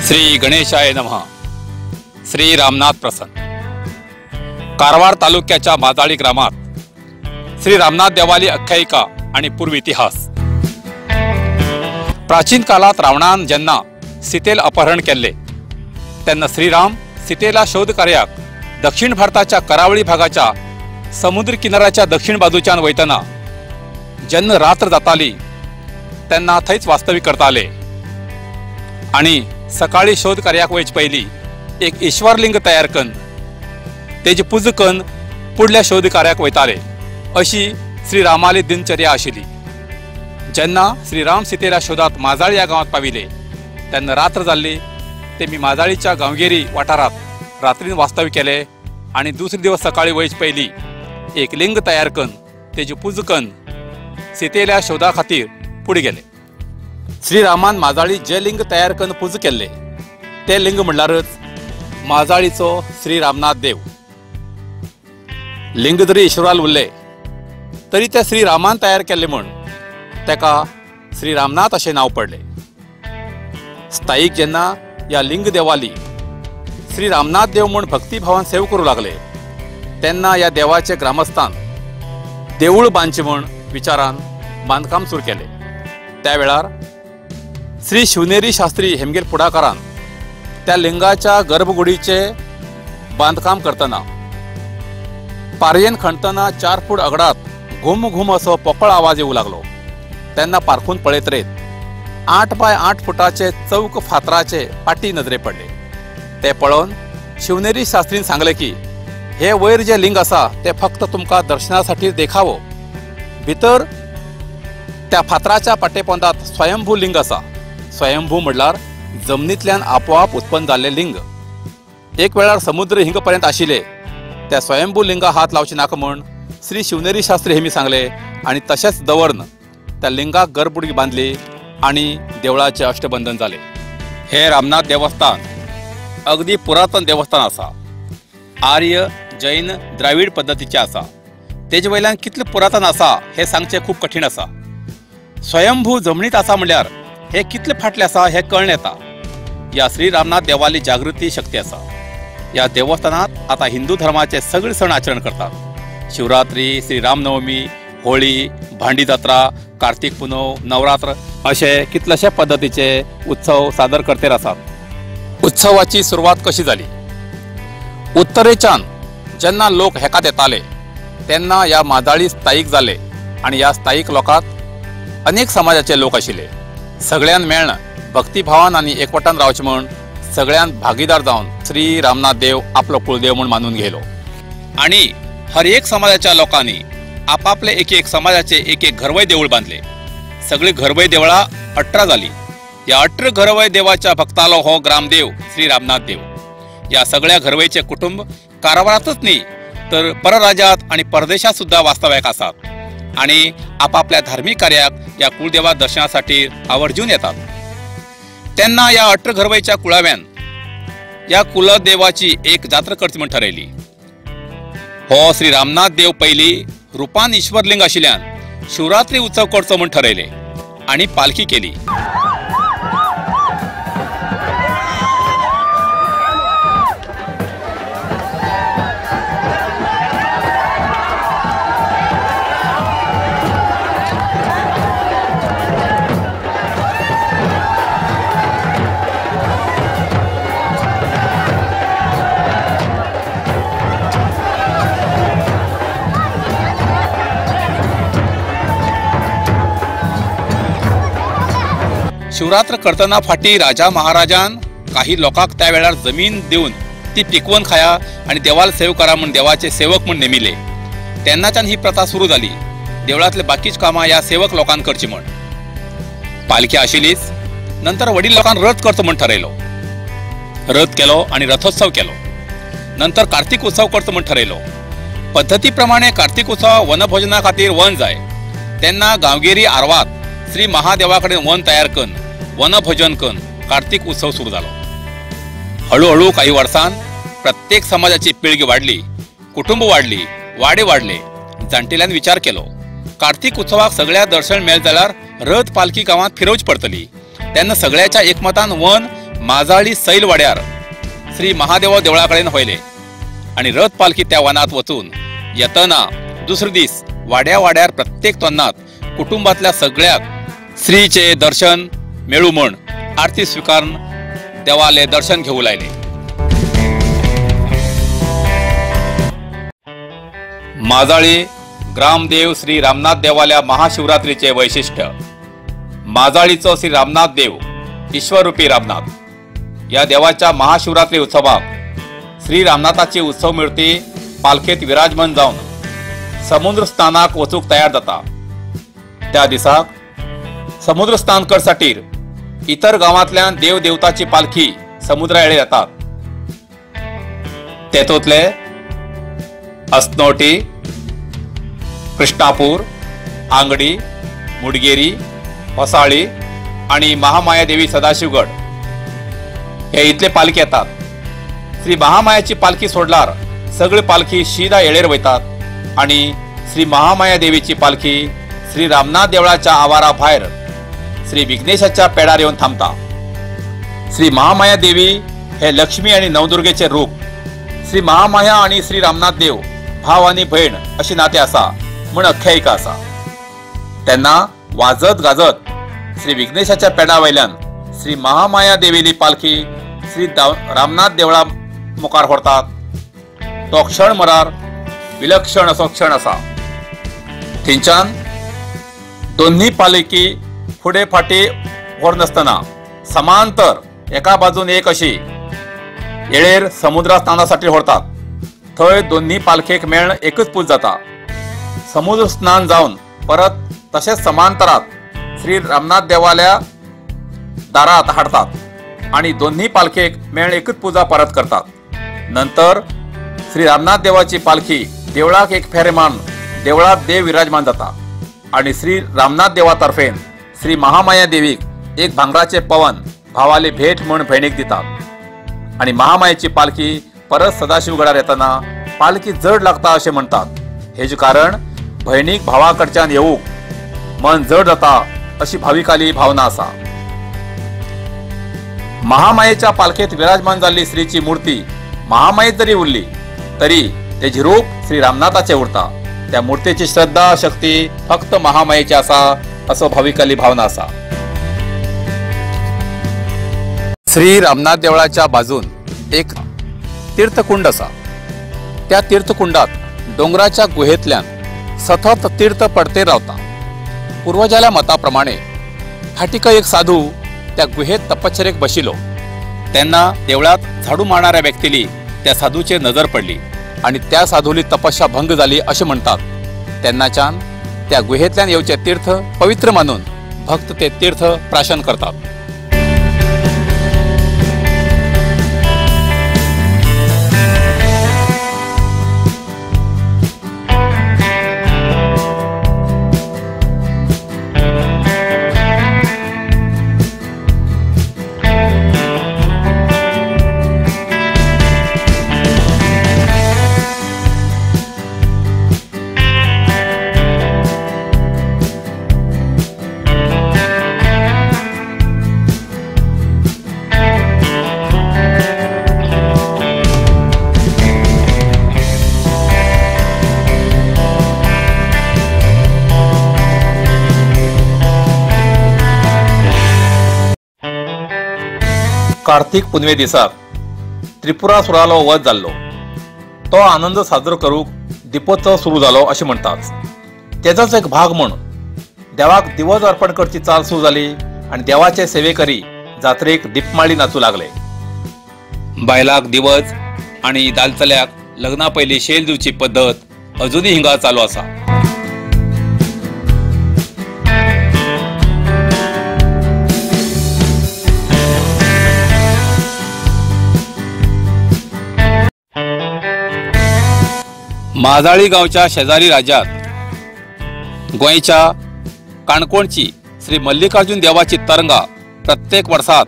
श्री गणेशाय नमः। श्री रामनाथ प्रसन्न। कारवार तालुक्याच्या माजाळी ग्रामात श्री रामनाथ देवाली आख्यायिका आणि पूर्व इतिहास। प्राचीन काळात रावणान जेन्ना सीतेल अपहरण केल्ले तेन्ना श्रीराम सीतेला शोध कार्याक दक्षिण भारताच्या करावळी भागाच्या समुद्र किनाऱ्याच्या दक्षिण बाजूच्यान वयतना जेन्ना रात्र जाताली तेन्ना थंयच वास्तव्य करताले आणि सकाळी शोध कार्याक वयचे पयली एक ईश्वरलिंग तयार करून तेजी पुजा करून पुडल्या शोध कार्याक वयताले अशी श्रीरामाली दिनचर्या आशिल्ली। जेन्ना श्रीराम सीतेला शोधात माजाळी ह्या गांवांत पाविले तेन्ना रात्र जाल्ली। तेमी माजाळीच्या गांवगिरी वाठारांत रात्रीन वास्तव्य केले आणि दुसरे दिवस सकाळी वयचे पयली एक लिंग तयार करून तेजी पुजा करून सीतेला शोधा खातीर फुडें गेले। श्रीरामान माजाळी जे लिंग तयार करून पुजा केल्ले ते लिंग म्हणल्यारच माजाळीचो श्री रामनाथ देव। लिंग जरी ईश्वराल उरले तरी ते श्रीरामान तयार केल्ले म्हूण तेका श्री रामनाथ अशें नांव पडले। स्थायीक जेन्ना ह्या लिंग देवाली श्री रामनाथ देव म्हूण भक्तिभावान सेव करूं लागले तेन्ना ह्या देवाचे ग्रामस्थान देवूळ बांदचें म्हूण विचारान बांदकाम सुरू केलें। त्या वेळार श्री शिवनेरी शास्त्री हेमगेर फुडाकारान त्या लिंगाच्या गर्भगुडीचे बांदकाम करतना पारयेन खणतना 4 फूट अगडात घुम घुम असो पोकळ आवाज येवं लागलो। तेन्ना पारखून पळयत रेत 8 बाय 8 फुटाचे चौक फातराचे पाटी नजरे पडले। ते पळोवन शिवनेरी शास्त्रीन सांगले की हे वयर जे लिंग आसा ते फक्त तुमकां दर्शनासाठी देखावो, भितर त्या फातराच्या पाटेपोंदात स्वयंभू लिंग आसा। स्वयंभू म्हणल्यार जमनींतल्यान आपोआप उत्पन्न जाल्लें लिंग। एक वेळार समुद्र हिंग पर्यंत आशिल्ले त्या स्वयंभू लिंगा हात लावचे नाका म्हूण श्री शिवनेरी शास्त्री हेमी सांगले आणि तशेंच दवरन त्या लिंगाक गर्भगुडी बांदली आणि देवळाचे अष्टबंधन जाले। हे रामनाथ देवस्थान अगदी पुरातन देवस्थान आसा। आर्य जैन द्राविड पद्दतीचे आसा। तेजे वयल्यान कितले पुरातन आसा हे सांगचें खूब कठीण आसा। स्वयंभू जमनीत आसा म्हणल्यार हे कितले फाटले आसा हे कळण येता। ह्या श्री रामनाथ देवाली जागृती शक्ती आसा। ह्या देवस्थानात आतां हिंदू धर्माचे सगळे सण आचरण करतात। शिवरात्री, श्री रामनवमी, होळी, भांडी जात्रा, कार्तिक पुनव, नवरात्र असे कितलेशे पद्दतीचे उत्सव सादर करतेर आसात। उत्सवाची सुरवात कशी जाली? उत्तरेच्यान जेन्ना लोक हेकात येताले तेन्ना ह्या माजाळी स्थायीक जाले आनी ह्या स्थायीक लोकांत अनेक समाजाचे लोक आशिल्ले। सगळ्यान मेळन भक्तिभावान आनी एकवटान रावचें म्हूण सगळ्यान भागीदार जावन श्री रामनाथ देव आपलो कुळदेव म्हूण मानून घेयलो आनी हर एक समाजाच्या लोकांनी आपापले एक एक समाजाचे एक एक घरवय देवूळ बांदले। सगळी घरवय देवळां 18 जाली। ह्या 18 घरवय देवाच्या भक्तालो हो ग्रामदेव श्री रामनाथ देव। ह्या सगळ्या घरवयचे कुटुंब कारवारातच न्ही तर परराज्यात आनी परदेशात सुद्दां वास्तव्याक आसात आणि आपापल्या धार्मिक कार्याक ह्या कुळदेवा दर्शनासाठी आवर्जून येतात। तेन्ना ह्या 18 घरवयच्या कुळाव्यान ह्या कुलदेवाची एक जात्रा करची म्हूण ठरयली। हो श्री रामनाथ देव पयली रुपान ईश्वरलिंग आशिल्ल्यान शिवरात्री उत्सव करचो म्हूण ठरयले आनी पालखी केली। शिवरात्र करतना फाटी राजा महाराजान काही लोकांक त्या वेळार जमीन दिवन ती पिकवन खाया आनी देवाल सेव करा म्हूण देवाचे सेवक म्हूण नेमिले। तेन्नाच्यान ही प्रथा सुरू जाली। देवळांतले बाकीच कामां ह्या सेवक लोकांक करची म्हूण। पालखी आशिल्लीच। नंतर वडील लोकांक रथ करचो म्हूण ठरयलो। रथ केलो आनी रथोत्सव केलो। नंतर कार्तिक उत्सव करचो म्हूण ठरयलो। पद्दती प्रमाणे कार्तिक उत्सव वनभोजना खातीर वन जाय तेन्ना गांवगिरी आरवात श्री महादेवा कडेन वन तयार करून वनभोजन करून कार्तिक उत्सव सुरू जालो। हळूहळू काही वर्सान प्रत्येक समाजाची पिळगी वाडली, कुटुंब वाडली, वाडे वाडले। जाणटेल्यान विचार केलो कार्तिक उत्सवाक सगळ्या दर्शन मेळ जाल्यार रथ पालखी गांवांत फिरोवची पडटली। तेन्ना सगळ्याच्या एकमतान वन माजाळी सैल वाड्यार श्री महादेवा देवळा कडेन व्हयले आनी रथ पालखी त्या वनांत वचून येतना दुसरे दीस वाड्या वाड्यार प्रत्येक तोन्नात कुटुंबातल्या सगळ्याक श्रीचे दर्शन मेळू म्हण आरती स्वीकारून देवाले दर्शन घेऊ लायले। माजाळी ग्रामदेव श्री रामनाथ देवाल्या महाशिवरात्रीचे वैशिष्ट्य। माजाळीचो श्री रामनाथ देव ईश्वररूपी रामनाथ या देवाच्या महाशिवरात्री उत्सवाक श्री रामनाथाची उत्सव मूर्ती पालखेत विराजमान जावन समुद्र स्नानाक वचूक तयार जाता। त्या दिसाक समुद्र स्नान करसाटीर इतर गांवांतल्यान देवदेवताची पालखी समुद्रा येळे येतात। तेतूंतले अस्नोटी, कृष्णापूर, आंगडी, मुडगेरी, होसाळी आणि महामाया देवी सदाशिवगड हे इतले पालखी येतात। श्री महामायाची पालखी सोडल्यार सगळी पालखी शिदा येळेर वयतात आणि श्री महामाया देवीची पालखी श्री रामनाथ देवळाच्या आवारा भायर श्री विघ्नेशाच्या पेडार येवन थांबता। श्री महामाया देवी हे लक्ष्मी आणि नवदुर्गेचे रूप। श्री महामाया आणि श्री रामनाथ देव भाव आणि भयण अशी नाते आसा म्हण आख्यायिका आसा। तेन्ना वाजत गाजत श्री विघ्नेशाच्या पेडा वयल्यान श्री महामाया देवीली पालखी श्री रामनाथ देवळा मुखार व्हरतात। तो क्षण म्हळ्यार विलक्षण असो क्षण आसा। थंयच्यान दोन्ही पालखी फुडें फाटी व्हरनासतना समांतर एका बाजून एक अशी येळेर समुद्रा स्नानासाठी व्हरतात। थंय दोन्ही पालखेक मेळ्ळ एकच पूज जाता। समुद्र स्नान जावन परत तशेंच समांतरात श्री रामनाथ देवाल्या दारात हाडतात आणि दोन्ही पालखेक मेळ्ळ एकच पूजा परत करतात। नंतर श्री रामनाथ देवाची पालखी देवळाक एक फेरे मारून देवळात देव विराजमान जाता आणि श्री रामनाथ देवातर्फेन श्री महामाया देवीक एक भांगराचे पवन भावाली भेट म्हण भयणीक दितात आणि महामायेची पालखी परत सदाशिवगडार येतना पालखी जड लागता अशें म्हणतात। हेजे कारण भयणीक भावाकडच्यान येवूक मन जड जाता अशी भाविकाली भावना आसा। महामायेच्या पालखेत विराजमान जाल्ली श्रीची मूर्ती महामायेत जरी उरली तरी तेजी रूप श्री रामनाथाचे उरता। त्या मूर्तीची श्रद्धा शक्ती फक्त महामायेची आसा असो भाविकाली भावना आसा। श्री रामनाथ देवळाच्या बाजून एक तीर्थकुंड आसा। त्या तीर्थकुंडात दोंगराच्या गुहेतल्यान सतत तीर्थ पडते रावता। पूर्वजाल्या मताप्रमाणे फाटीक एक साधू त्या गुहेत तपश्चर्येक बशिलो। तेन्ना देवळात झाडू मारणाऱ्या व्यक्तीली त्या साधूचेर नजर पडली आणि त्या साधूली तपस्या भंग जाली अशें म्हणतात। तेन्नाच्यान त्या गुहेतल्यान येवचे तीर्थ पवित्र मानून भक्त ते तीर्थ प्राशन करतात। कार्तिक पुनवे दिसाक त्रिपुरासुरालो वध जाल्लो तो आनंद साजरो करूक दीपोत्सव सुरू जालो अशें म्हणटात। तेजोच एक भाग म्हूण देवाक दिवज अर्पण करची चाल सुरू जाली आनी देवाचे सेवेकरी जात्रेक दीपमाळी नाचू लागले। बायलाक दिवज आनी दालचल्याक लग्ना पयलीं शेल दिवची पद्दत अजुनूय हिंगा चालू आसा। माजाळी गांवच्या शेजारी राज्यात गोंयच्या काणकोणची श्री मल्लिकार्जुन देवाची तरंगा प्रत्येक वर्सात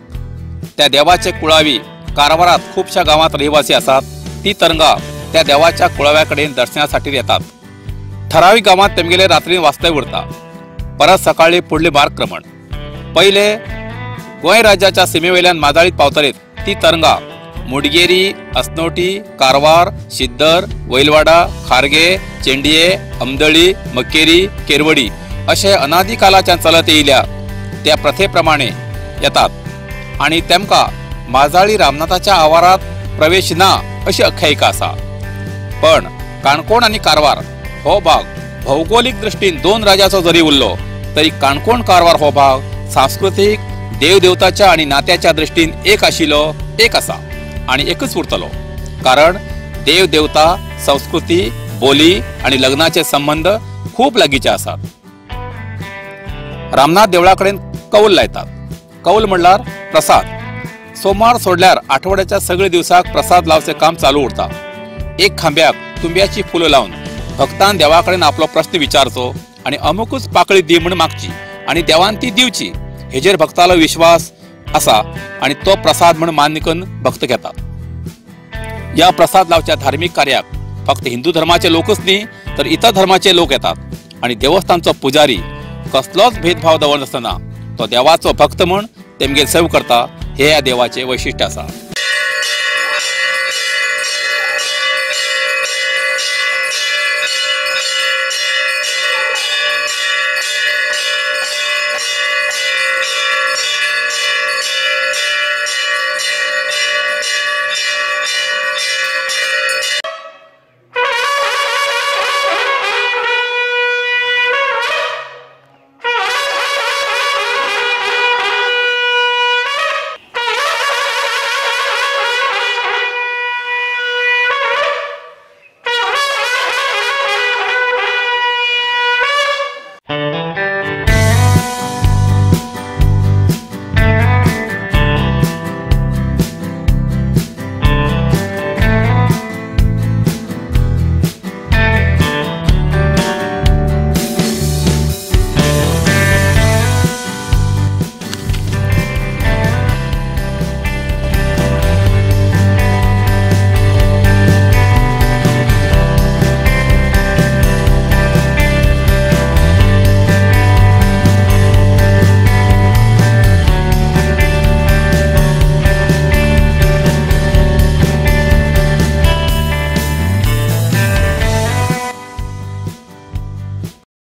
त्या देवाचे कुळावी कारवारात खुबशा गांवात रहिवासी आसात। ती तरंगा त्या देवाच्या कुळाव्या कडेन दर्शनासाठी येतात। ठरावीक गांवात तेमगेले रात्री वास्तव्य उरता, परत सकाळी पुडली मार्गक्रमण। पयले गोंय राज्याच्या सीमेवयल्यान माजाळीत पावतलीत ती तरंगा मुडगेरी, असनोटी, कारवार, शिद्दर, वैलवाडा, खारगे, चेंडिये, अमदळी, मक्केरी, केरवडी अशे अनादिकालाच्यान चलत येयल्या त्या प्रथे प्रमाणे येतात आनी तेमकां माजाळी रामनाथाच्या आवारात प्रवेश ना अशी आख्यायिका आसा। पण काणकोण आनी कारवार हो भाग भौगोलिक दृष्टीन दोन राज्याचो जरी उरलो तरी काणकोण कारवार हो भाग सांस्कृतीक, देवदेवताच्या आनी नात्याच्या दृष्टीन एक आशिल्लो, एक आसा आनी एकच उरतलो। कारण देवदेवता, संस्कृती, बोली आनी लग्नाचे संबंध खूब लागींचे आसात। रामनाथ देवळा कडेन कौल लायतात। कौल म्हणल्यार प्रसाद। सोमार सोडल्यार आठवड्याच्या सगळे दिवसाक प्रसाद लावचें काम चालू उरता। एक खांब्याक तुंब्याची फुलां लावन भक्तान देवा कडेन आपलो प्रश्न विचारचो आनी अमुकूच पाकळी दी म्हूण मागची आनी देवान ती दिवची हेजेर भक्तालो विश्वास आसा आनी तो प्रसाद म्हूण मान्य करून भक्त घेतात। ह्या प्रसाद लावच्या धार्मीक कार्याक फक्त हिंदू धर्माचे लोकच न्ही तर इतर धर्माचे लोक येतात आनी देवस्थानचो पुजारी कसलोच भेदभाव दवरनासतना तो देवाचो भक्त म्हूण तेमगेर सेव करता। हे ह्या देवाचे वैशिश्ट्य आसा।